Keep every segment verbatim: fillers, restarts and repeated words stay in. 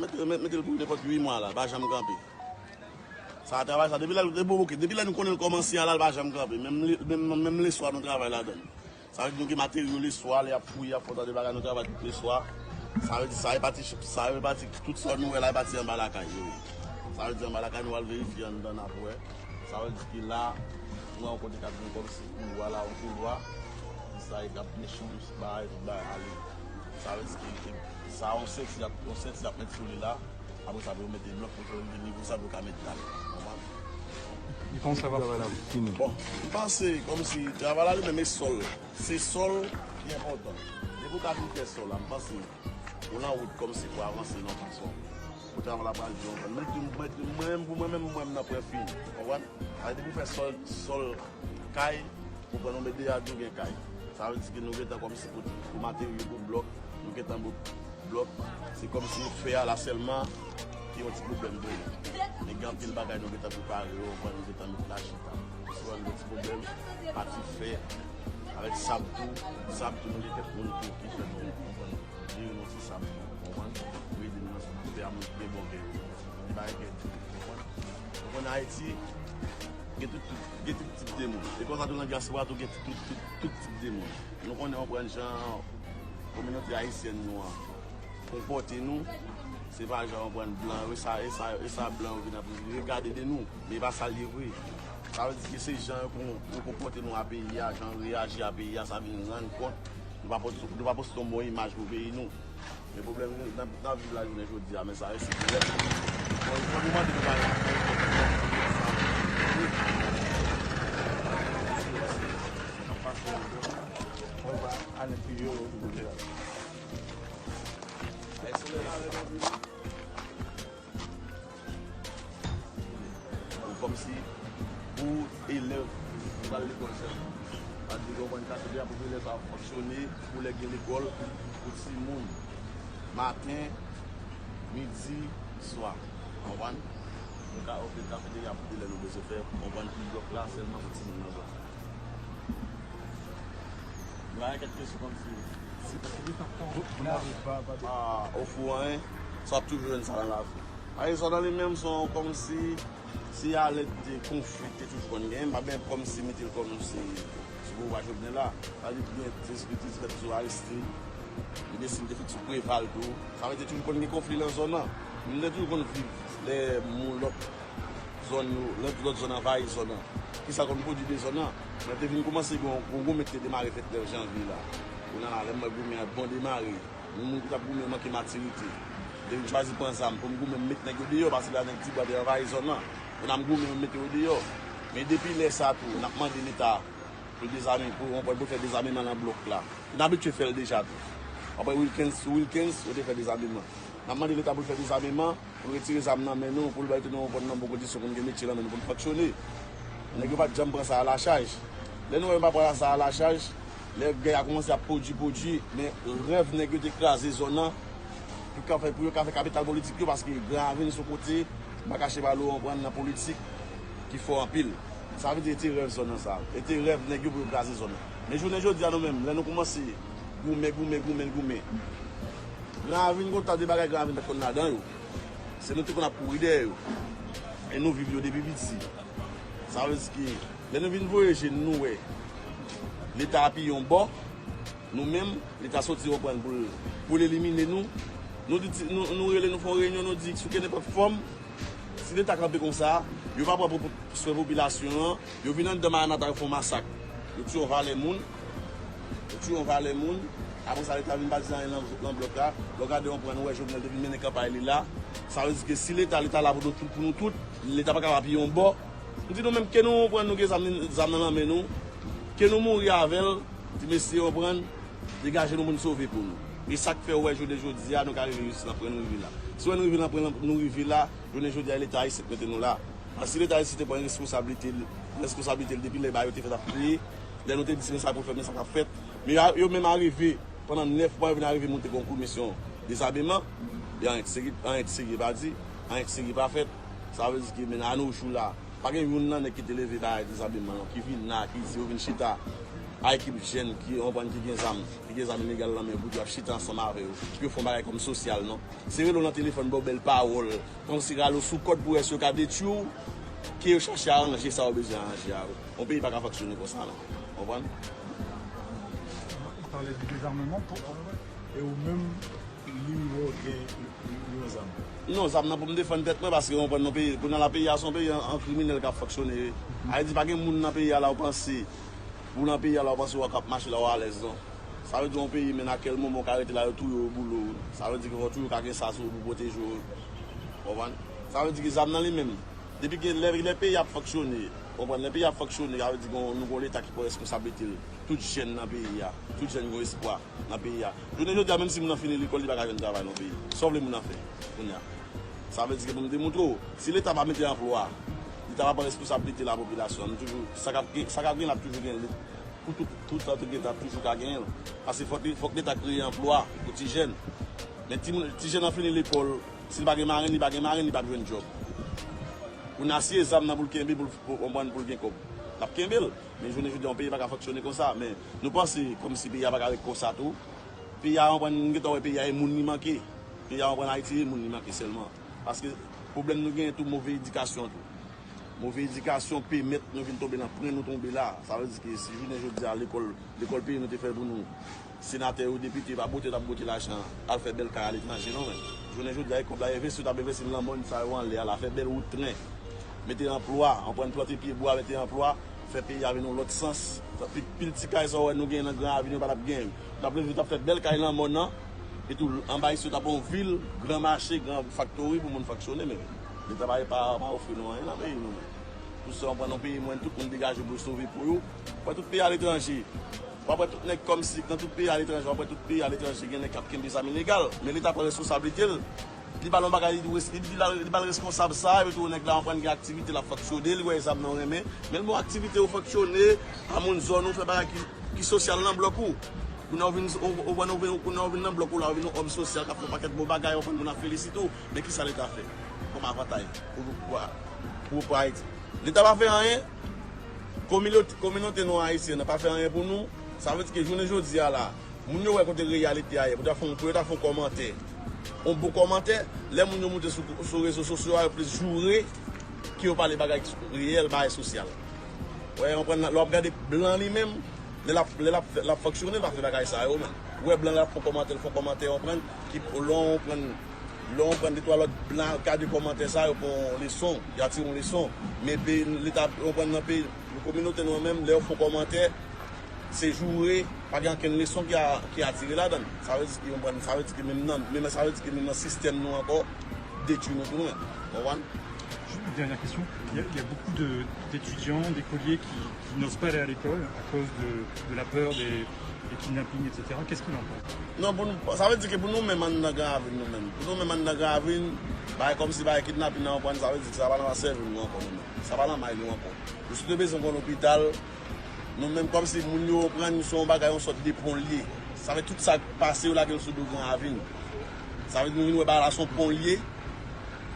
Mete, mete, mete l pou nenpòt uit mwa la, l pa janm kanpe. Sa travay sa, depi lè, depi, ok, depi lè nou konnen l kòmanse a la, l pa janm kanpe. Menm le, menm, menm leswa nou travay ladan l. Sa vle di nou gen materyo leswa, lè y ap fouye, y ap fè yon ta de bagay, nou travay tout leswa. Sa vle di sa e pati, sa e pati, tout sa nou wè la e pati anba lakay yo ye. Sa vle di anba lakay nou al verifye anndan n ap wè. Sa vle di ke la, nou wè yon kote k ap vin kòmsi koulwa la, yon koulwa. Sa e k ap mechan, bagay, tout bagay ale. Sa vle di ke, ke sa yon senti y ap, yon senti y ap met sou li la. Apre sa, pou yo mete blòk, pou yo vin nivo sa, pou yo ka met dal. Konprann? Li panse ap fini. Bon, m panse kòmsi travay la li menm e sòl. Se sòl ki enpòtan. Depi w ka vin fè sòl la, m panse ou nan wout kòmsi pou avanse nan fason. Pou travay la pral di yon konn. Mwen, mwen, mwen, pou mwen menm, mwen, m nan pwen fini. Konprann? Sa vle di pou fè sòl, sòl kay, ou pran nou met deyò a tou gen kay. Sa vle di ke nou gentan kòmsi pou, pou materyo, pou blòk, nou gentan bout blòk. Se kòmsi fè a la sèlman ki yon ti pwoblèm pou nou. Men gen anpil bagay nou gentan prepare yo, pran nou gentan met la chita. Si w wè nou gen ti pwoblèm, pati fè, avèk sab tou, sab tou nou gen kèk moun tou ki fè nou, nou pran nou. Jere nou ti sab tou, konprann? Pou ede nou nan sa n ap fè a, moun ki gen bon kè yo. Bay kè di, konprann? Ou konn Ayiti, gen tout, tout, gen tout tip de moun. E konsa tou nan dyaspora tou gen tout, tout, tout tip de moun. Nou konnen, konprann, jan kominote ayisyèn nou an konpòte nou, se pa jan, konprann, blan yo, e sa, e sa, e sa blan yo vin ap regade de nou, men e pa sa l ye vre. Sa vle di ke se jan yo kon-, yo konpòte nou a peyi a, jan yo reyaji a peyi a, sa vin rann kont nou pa pote, nou pa pote yon bon imaj pou peyi nou. Men pwoblèm nou, n ap, n ap viv la jounen jodi a, men sa resi pwoblèm. Bon, fò nou mande nou pa Ou kòmsi pou elèv ki pral lekòl sèlman. Sa vle di, konprann, kategori a pou elèv sa fonksyone pou lè gen lekòl pou timoun. Maten, midi, swa. Konprann? Nou ka ofri kafeterya pou de lè nou bezwen fè, konprann, pou blòk la sèlman pou timoun nan zòn. Nou pa gen kèk kesyon kòmsi. Ah, ofri w anyen, sa w ap toujou jwenn sa nan lavi. Arizona li menm se yon kòmsi, si alèt de konfli te toujou konn genyen, m pa byen kòmsi mete l kòmsi sou pouvwa Jovenel la. Sa vle di gen diskite dirèk sou Aristide, li deside te fèt sou Preval tou. Sa vle di toujou konn gen konfli nan zòn nan. Moun te toujou konn viv lè moun lòt zòn yo, lè lòt zòn anvayi zòn nan. Kisa konn pwodui de zòn nan? Mwen te vin kòmanse gen yon gwo goumen ki te demare fèt nèf janvye la. Kounye a la, lè m wè goumen an bon demare, yon moun ki t ap goumen manke matirite. Li te vin chwazi pran zam pou m goumen, m met nèg yo deyò, paske la nèg Tibwa te anvayi zòn nan. Kounye a m goumen, m mete yo deyò. Men depi lè sa tou, n ap mande Leta pou l dezame, pou, pou l fè dezameman nan blòk la. Nou abitye fè l deja tou. Apre Wilkens, sou Wilkens, yo te fè dezameman. N ap mande Leta pou l fè dezameman, pou l retire zam nan men nou, pou l bay tout nou yon bon, nan bon kondisyon, pou n gen metye nan men nou, pou n fonksyone. Nèg yo pa t janm pran sa alachaj. Lè nou wè yo pa pran sa alachaj, lè gè a kòmanse ap pwodui, pwodui, men rèv nèg yo te kraze zòn nan, pou ka fè, pou yo ka fè kapital politik yo, paske Gran Ravin se yon kote, m pa kache ba nou, konprann, nan politik ki fò anpil. Sa vle di, e te rèv zòn nan sa. E te rèv nèg yo pou yo kraze zòn nan. Men jounen jodi a nou menm, lè nou kòmanse goumen, goumen, goumen, goumen. Gran Ravin gon ta de bagay Gran Ravin pa t konn ladan yo. Se nou te konn ap kouri dèyè yo. E nou viv yo depi piti. Sa vle di ke lè nou vin voye je n, nou wè Leta apiye yon bò, nou menm, Leta soti konprann pou l, pou l elimine nou. Nou di, nou, nou rele, nou fè yon reyinyon, nou di, sou kenenpòt fòm, si Leta kanpe konsa, yo pa pran pou, pou swen popilasyon an, yo vin anndan Maranata, yo fè yon masak. Yo tiye yon valè moun. Yo tiye yon valè moun. Apre sa, Leta vin pa di anyen nan, nan blòk la. Lè w gade, w konprann, ou wè Jovenel te vin mennen kanpay li la. Sa vle di ke si Leta, Leta la pou nou tout, pou nou tout, Leta pa ka pa piye yon bò. M di nou menm, ke nou konprann, nou gen zam, zam nan lanmen nou, ke nou mouri avè l, di mesye, konprann, degaje nou pou n sove po nou. E sa k fè ou wè jounen jodi a, nou ka rive jis nan pwen nou rive la. Si w wè nou rive nan pwen nou rive la, jounen jodi a, e Leta ayisyen k mete nou la. Paske si Leta ayisyen te pran responsablite l, responsablite l depi lè bagay yo te fèt ap kreye, lè nou te di se sa pou fèt, men sa k ap fèt. Men yo, yo menm arive, pandan nèf mwa, yo vin arive monte gon komisyon dezameman, e anyen de serye, anyen de serye pa di, anyen de serye pa fèt. Sa vle di ke, men a no jou la, pa gen youn nan nèg ki te leve bay dezameman an, ki vin la, ki di yo vin chita. a ekip jèn ki, w konprann, ki gen zam, ki gen zam ilegal nan men yo, pou yo ap chita ansanm avè yo, pou yo fè yon bagay kòm sosyal, non. Se rele w nan telefòn, ba w bèl pawòl, kòmsi rale w sou kòd pou wè si yo ka detwi w, ke yo chache aranje sa yo bezwen aranje a yo. Yon peyi pa ka fonksyone konsa, non. W konprann? Ou pale de dezamman pou e ou menm li wè w gen yon zam. Non, zam nan pou m defann tèt mwen, paske w konprann, nan peyi, kounye a la, peyi a se yon peyi an, an kriminèl k ap fonksyone. Ayiti pa gen moun nan peyi a la, w panse, pou nan peyi a la, w panse w ap mache la, w alèz, non. Sa vle di yon peyi, men nan kèl moman w ka rete la, yo touye w, yo boule w. Sa vle di ke fò toujou ka gen sa sou ou pou pwoteje w. W konprann? Sa vle di ke zam nan li menm, depi ke lè, lè peyi ap fonksyone, w konprann, lè peyi ap fonksyone, sa vle di ke nou gen yon leta ki pran responsablite l. Tout jèn nan peyi a, tout jèn gen espwa nan peyi a. Jounen jodi a, menm si moun nan fini lekòl, li pa ka jwenn travay nan peyi. Sa w vle moun nan fè kounye a? Sa vle di ke pou m demontre w, si leta pa mete anplwa, leta pa pran responsablite lapopilasyon, nou toujou, sa k ap gen, sa k ap gen la ap toujou gen. Pou tout, tout sa te gen, t ap toujou ka genyen l. Paske fòk, fòk leta kreye anplwa pou ti jèn. Men ti moun, ti jèn nan fini lekòl, si l pa gen marenn, li pa gen marenn, li p ap jwenn djòb. Kounye a si e zam nan pou l kenbe, pou l, pou, konprann, pou l gen kòb, l ap kenbe l. Men jounen jodi a, yon peyi pa ka fonksyone konsa. Men nou panse kòmsi peyi a pa ka ret konsa tou. Peyi a, konprann, nou gentan wè peyi a e moun li manke. Peyi a, konprann, Ayiti e moun li manke sèlman. Paske pwoblèm nou genyen tou, move edikasyon tou. Move edikasyon pèmèt nou vin tonbe nan pwen nou tonbe la. Sa vle di ke si jounen jodi a lekòl, lekòl peyi nou te fè pou nou, senatè yo, depite yo pa bote, t ap bote lajan al fè bèl kay aletranje, non, men. Jounen jodi a, e kòb la envesti, yo t ap envesti nan lanmòn sa yo anlè a la, fè bèl wout tren, mete anplwa, anprann plante pyebwa, mete anplwa, fè peyi a vin yon lòt sans. Pi, pil ti kay sa w wè nou genyen nan Gran Ravin yo pa t ap genyen. Yo t ap leve, yo t ap fè bèl kay lanmòn nan, etou anba isit yo t ap yon vil, gran mache, gran faktori pou moun fonksyone, men leta pa, pa, pa ofri nou anyen nan peyi nou, men. Tout sa, anprann yon peyi mwen, tout moun degaje pou yo sove po yo. Wè tout peyi aletranje. W ap wè tout nèg kòmsi nan tout peyi aletranje, w ap wè tout peyi aletranje gen nèg k ap kenbe zam ilegal. Men leta pran responsablite l. Li ba l yon bagay, li di, li di, li ba l reskonsab sa, epi tou nèg la anprann gen aktivite l ap fonksyone, li wè zam nan renmen. Men l bon aktivite ou fonksyone, a moun zòn ou fè bagay ki, ki sosyal nan blòk ou. Kounye a ou vin, ou, ou, ou vin, kounye a ou vin nan blòk ou la, ou vin yon òm sosyal k ap fè yon pakèt bon bagay, ou konn moun ap felisite w. Men kisa leta fè kòm avantaj pou, pou, pou, pou Ayiti? Leta pa fè anyen. Kominote, kominote nou ayisyen nan pa fè anyen pou nou. Sa vle di ke jounen jodi a la, moun yo wè kote reyalite a ye, pou ta fè, pou yo ta fè yon kòmantè, yon bon kòmantè, lè moun yo moute sou, sou rezo sosyo a, yo plis joure ke yo pale bagay ki reyèl, bagay sosyal. Wè, w konprann, lè w ap gade blan li menm, lè l ap, lè l ap, l ap fonksyone, l pa fè bagay sa yo menm. Ou wè blan l ap fè yon kòmantè, l fè yon kòmantè, w konprann, ki, lè w konprann, lè w konprann de twa lòt blan gade kòmantè sa yo pran yon leson, y a tire yon leson. Men peyi, leta, w konprann, nan peyi, kominote nou an menm, lè yo fè yon kòmantè, se joure, pa gen okenn leson ki a, ki atire ladan l. Sa vle di ke, w konprann, sa vle di ke menm nan, menm, sa vle di ke menm nan sistèm nou ankò, detwi nou tou menm. W konprann? Juste une dernière question. Il y a, il y a beaucoup de, d'étudiants, d'écoliers qui, qui n'osent pas aller à l'école à cause de, de la peur des, des kidnappings, et cetera. Qu'est-ce qu'il en pense? Non, pou nou, sa vle di ke pou nou menm anndan Gran Ravin nou menm, pou nou menm anndan Gran Ravin, bagay kòmsi bagay kidnapin nan, w konprann, sa vle di ke sa pa nan sèvi nou ankò nou menm. Sa pa nan may nou ankò. Nou sot bezwen gen lopital, nou menm kòmsi moun yo pran nou se yon bagay, yon sòt de pon l ye. Sa vle tout sa k pase yo lage l sou do Gran Ravin. Sa vle di nou vin wè bagay la se yon pon l ye.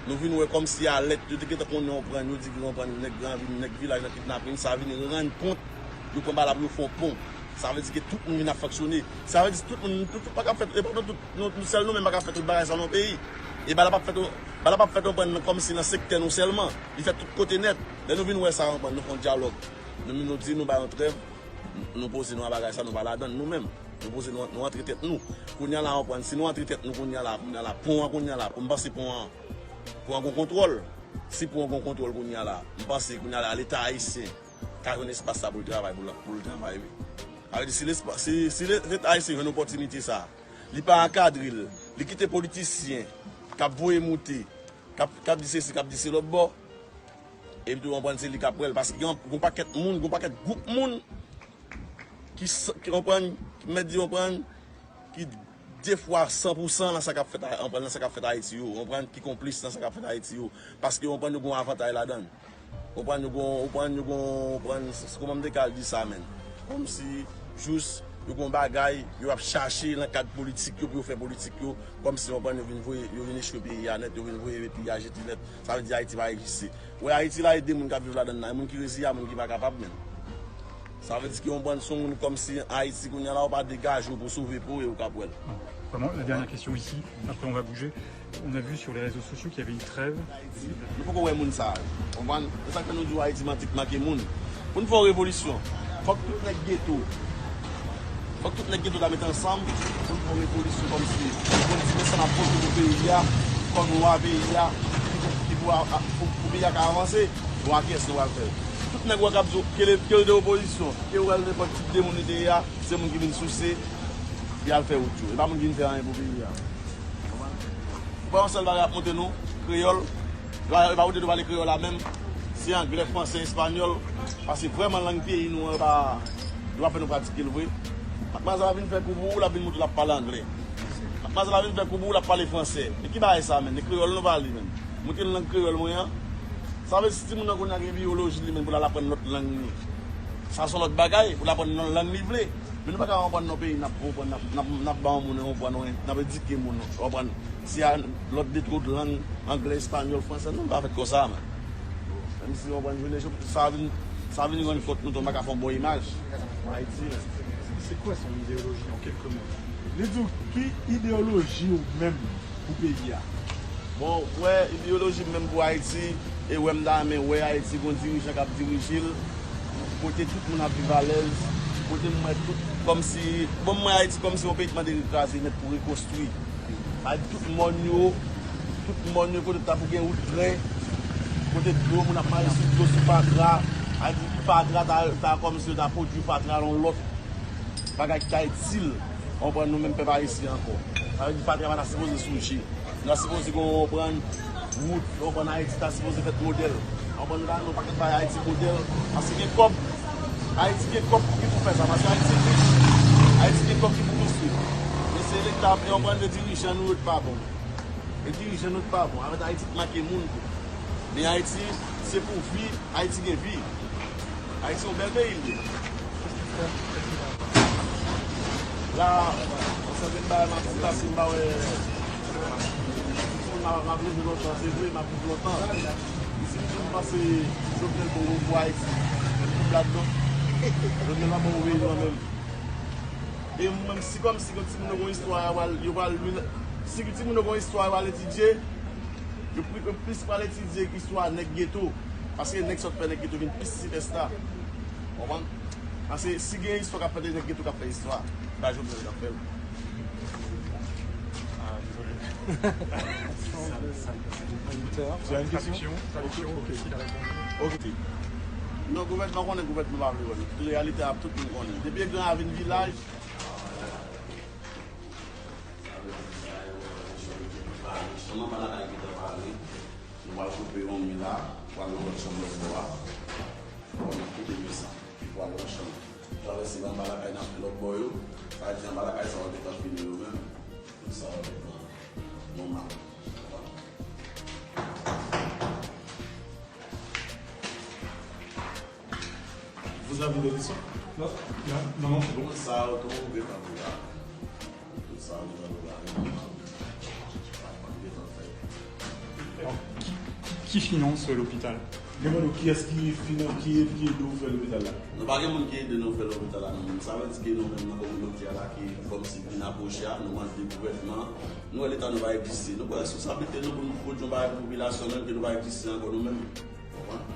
Nou vin wè kòmsi alèt, yo te gentan konnen, w konprann, yo di ke w konprann, nèg Gran Ravin, nèg vilaj nan kidnapin, sa vin rann kont, yo pran bagay la pou yo fè yon pon. Sa vle di ke tout moun vin ap fonksyone. Sa vle di tout moun, tout, tout pa ka fèt, e pa nou tout, nou, nou sèl nou menm pa ka fè tout bagay sa nan peyi. E bagay la p ap fèt, bagay la p ap fèt, w konprann, kòmsi nan sektè nou sèlman. Li fèt tout kote nèt. Lè nou vin wè sa, w konprann, nou fè yon dyalòg. Nou, nou di nou bay yon trèv, nou poze nou a bagay sa, nou pa ladan l nou menm. Nou poze nou, nou antre tèt nou. Kounye a la, w konprann, si nou antre tèt nou kounye a la, kounye a la, pon an kounye a la, pou m panse pon an, pon an gon kontwòl. Si pon an gon kontwòl kounye a la, m panse kounye a la, leta ayisyen ka jwenn espas sa pou l travay, pou l, pou l travay, wi. Sa vle di, si lespa-, si, si le-, leta ayisyen jwenn opòtinite sa, li pa ankadre l, li kite politisyen k ap voye moute, k ap, k ap di sesi, k ap di se lòt bò, epi tou w konprann se li k ap pran l, paske gen yon pakèt moun, gen yon pakèt gwoup moun ki, ki konprann, ki mèt di konprann, ki de fwa san pou san nan sa k ap fèt, konprann, nan sa k ap fèt Ayiti yo, konprann, ki konplis nan sa k ap fèt Ayiti yo, paske konprann yo gen yon avantay ladan l. Konprann, yo gen, konprann, yo gen, konprann, kòman m te ka di sa menm? Kòmsi jis yo gen yon bagay yo ap chache nan kad politik yo pou yo fè politik yo, kòmsi konprann yo vin voye, yo vin echwe peyi a nèt, yo vin voye peyi a jete nèt. Sa vle di Ayiti pa egziste. Wè Ayiti la e de moun k ap viv ladan l la, e moun ki reziye a moun ki pa kapab menm. Sa vle di ke yon bann sou moun kòmsi Ayiti kounye a la, ou pa degaje w pou sove peyi w, ou ka pran l. Vraiment, la dernière question ici, après on va bouger. On a vu sur les réseaux sociaux qu'il y avait une trêve. Ayiti, nou poko wè moun sa yo. Konprann? Se sa k fè nou di w Ayiti manti k make moun. Pou n fè yon revolisyon, fòk tout nèg geto, fòk tout nèg geto ta met ansanm pou n fè yon revolisyon kòmsi pou n di men sa n ap pote pou peyi a, kòm lwa peyi a, ki pou, pou, pou peyi a ka avanse. Bon, a kiyès nou pral fè l? Tout nèg ou wè k ap di w ke l, ke l de opozisyon, ke w wè l nenpòt tip de moun li te ye a, se moun ki vin souse, y al fè wout yo. E pa moun ki vin fè anyen pou peyi a. Ou pa yon sèl bagay ap monte nou, kreyòl. E pa, e pa wout yo pale kreyòl la menm. Se anglè, fransè, espanyòl. Paske vrèman lang peyi nou an, e pa, yo pa fè nou pratike l vre. Matmwazèl la vin fè kou pou ou, l ap vin montre l ap pale anglè. Matmwazèl la vin fè kou pou ou, l ap pale fransè. Men ki bagay sa menm? E kreyòl nou pale menm. Montre l lang kreyòl mwen an. Sa vle di si timoun nan kounye a gen biyoloji li menm pou l al aprann lòt lang li. Sa se yon lòt bagay, pou l aprann nan lang li vle. Men nou pa ka konprann nan peyi n ap konprann, n ap, n ap, n ap ba yon moun konprann, n ap edike moun, konprann. Si a lòt de twòp lang, anglè, espanyòl, fransè, nou pa fèt konsa, men. Menm si, konprann, jounen jodi, sa vin, sa vin rann kont nou tou, nou pa ka fè yon bon imaj. Ayiti, men. C'est quoi son idéologie en quelques mots? Li di w ki ideyoloji w menm pou peyi a? Bon, wè, ideyoloji m menm pou Ayiti, e wè m ta renmen wè Ayiti gon dirijan k ap dirije l, kote tout moun ap viv alèz, kote m wè tout kòmsi, bon, m wè Ayiti kòmsi yon peyi k mande rekraze nèt pou rekonstwi. Sa vle di tout mòn yo, tout mòn yo kote ta pou gen wout tren, kote dlo moun ap mare sou dlo sou fatra, sa vle di fatra ta, ta kòmsi yo ta pwodui fatra nan lòt bagay ki ta itil, konprann, nou menm pèp ayisyen ankò. Sa vle di fatra pa ta sipoze souje. Nou ta sipoze gen yon, konprann, wout, konprann, Ayiti ta sipoze fèt modèl. Konprann, nou ta gen yon pakèt bay Ayiti modèl. Paske gen kòb, Ayiti gen kòb ki pou fè sa. Paske Ayiti rich, Ayiti gen kòb ki pou konstwi. Men se leta, konprann, men dirijan nou yo k pa bon. E dirijan nou k pa bon. Avèk Ayiti k make moun tou. Men Ayiti, se pou vi, Ayiti gen vi. Ayiti yon bèl peyi l ye. La, ansanm de bagay m ap di la, si m pa wè, m ap, m ap leve lontan, se vre, m ap viv lontan. Si m di m panse Jovenel bon pou Ayiti, m kout ladan. Jovenel pa bon pou peyi nou an menm. E mwen menm, si kòmsi gen timoun yo gon istwa, yo pral, yo pral li, si timoun yo gon istwa, yo pral etidye, yo pli, yo plis pral etidye istwa nèg geto. Paske nèg sòt fè nèg geto vin plis sipèsta. Konprann? Paske si gen istwa k ap fèt, e nèg geto k ap fè istwa. Pa Jovenel k ap fè l. Tu as une question? Traduction, traduction, Ok. Non, gouvènman konnen, gouvènman pa vle wè nou. Tout reyalite a tout moun konnen. Depi Gran Ravin vilaj. Sa vle di sa yo, yo pale. Sèlman pa lakay ki te pale. Nou pral koupe yon mi la, pral nan lòt chanm lòt bò a. Pral nan koupe mi sa, epi pral nan chanm. Travèse anba lakay n ap fè lòt bò yo. Sa vle di anba lakay sa yo gentan fini yo menm. Tout sa yo gentan nòmal. Vous avez des questions? Non, non, non, non, c'est bon. Tout sa yo tou gentan prepare. Tout sa yo gentan prepare. Alors, qui, qui finance l'hôpital? Demande kiyès ki finan, ki, ki ede w fè lopital la? Nou pa gen moun ki ede nou fè lopital la, non. Sa vle di ke nou menm nan kominote a la ki kòmsi vin apwoche a, nou mande gouvènman, nou wè leta nou pa egziste. Nou pran responsablite nou pou nou pwodui yon bagay pou popilasyon menm ke nou pa egziste ankò nou menm. Konprann?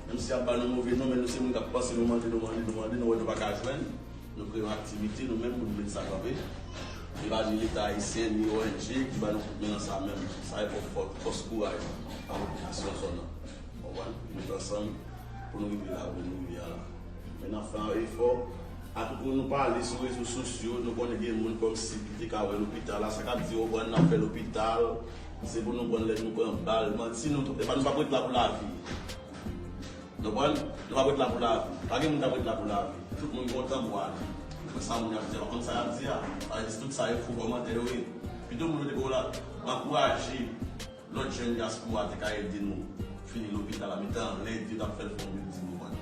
Menm si y ap ba nou move non, men nou se moun k ap panse, nou mande, nou mande, nou mande, nou wè nou pa ka jwenn. Nou kreye yon aktivite, nou menm, pou nou met sa kanpe. E pa ni Leta ayisyen, ni O N G ki ba nou kout men nan sa menm. Sa e fòs, fòs, fòs kouraj a popilasyon zòn nan. Konprann? Met ansanm pou nou rive la, pou nou rive a la. Men n ap fè yon efò. Atout moun nou pale sou rezo sosyo, nou konnen gen moun kòmsi ki te ka wè lopital la, sa k ap di, o, pran n ap fè lopital, se pou nou pran lè nou pran bal. Manti, nou, e pa, nou p ap ret la pou lavi. Nou konprann? Nou p ap ret la pou lavi. Pa gen moun k ap ret la pou lavi. Tout moun kontan pou ale. Men sa moun y ap di a, pa konn sa y ap di a. Sa vle di tout sa e fo kòmantè yo ye. Pito moun yo te pou la ankouraje lòt jèn dyaspora te ka ede nou fini lopital la, mete anlè epi yo t ap fè l fè yon bilding, ou konprann.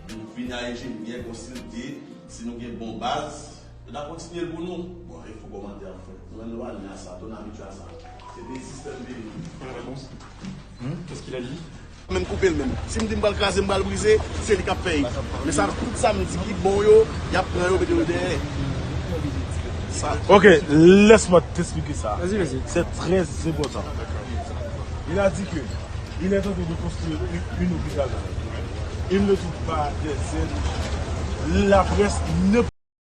Nou vini a enjenyè, konsilte, si nou gen bon baz, yo ta kontinye l pou nou. Bon, e fo kòmantè y ap fè. Nou menm nou pa ni a sa, tou n abitye a sa. Se te sistèm peyi nou. Pour la réponse. Qu'est-ce qu'il a dit? Menm koupe l menm. Si m di m pral kraze, m pral brize, se li k ap fè l. Men sa, tout sa m di ki bon yo, y ap pran yo, mete yo dèyè. Sa. Ok, laisse-moi t'expliquer ça. Vas-y, vas-y. C'est très important. Il a dit que il est en train de construire une, une hôpital. Il ne trouve pas des aides. La presse ne